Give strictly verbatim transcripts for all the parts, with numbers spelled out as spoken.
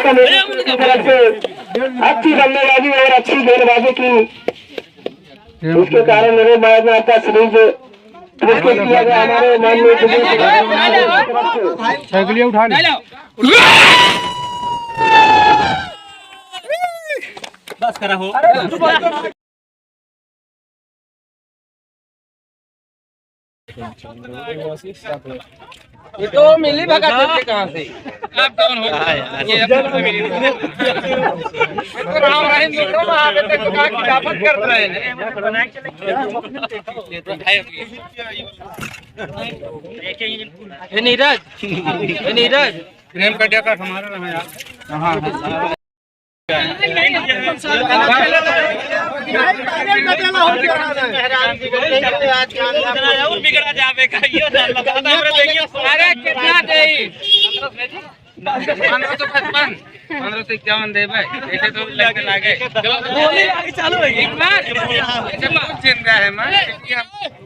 की तरफ से अच्छी बल्लेबाजी और अच्छी गेंदबाजी की, उसके कारण मेरे मैच में आपका सीरीज विकेट किया गया हमारे माननीय दिलीप की तरफ से। साइकिलिया उठा ले। बस करा हो। ये तो मिली भगत थे कहाँ से? आप कौन हो? ये अपने को मिली। ये तो राम रहीम मित्रों में आगे तक का खिलाफत कर रहे हैं। ए नीरज, ए नीरज। प्रेम कटिया का हमारा नाम है यार। हाँ, हाँ। अरे कितना देई? पन्द्रह सौ पचपन, पन्द्रह सौ इक्यावन दे भाई, ऐसे तो लगने लागे। बोली आगे चालू है। एक बार, ऐसे बहुत जिंदा है मां।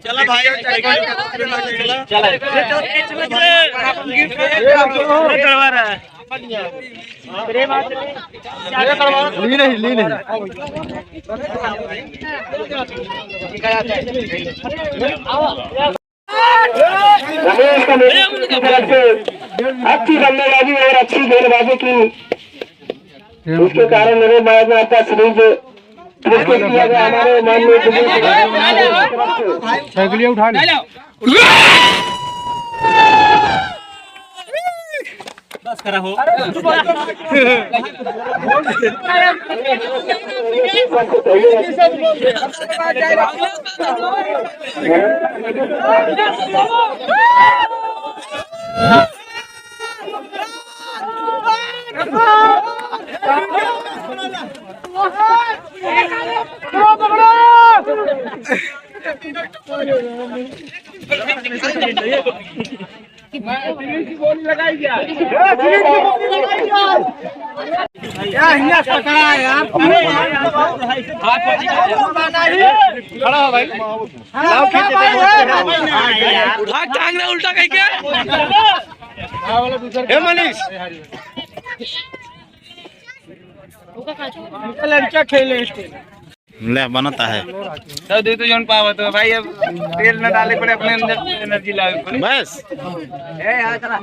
चला भाई, चला। चला। ली नहीं, ली नहीं। रमेश का नेतृत्व की तरफ से अच्छी बल्लेबाजी और अच्छी गेंदबाजी की, उसके कारण मेरे मैच में आपका सीरीज विकेट किया गया हमारे माननीय दिलीप की तरफ से। साइकिलिया उठा ले। बस करा हो। खड़ा हो भाई। हाथ टांग रहा उल्टा कहीं के। हे मनीष। लड़का खेले। ले, बनता है। तो दे तो जौन पावा तो भाई, अब तेल न डाले पड़े, अपने अंदर से एनर्जी लावे पड़े। बस। ए, यार, चला।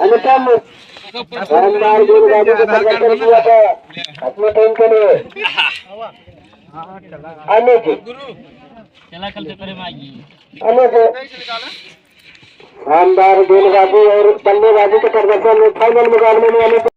अनुपम, शानदार गेंदबाजी का प्रदर्शन किया था अपने टीम के लिए। अनुज। चला, कल पेपर में आइए। अनुज। शानदार गेंदबाजी और बल्लेबाजी के प्रदर्शन में फाइनल मुकाबले में अनुज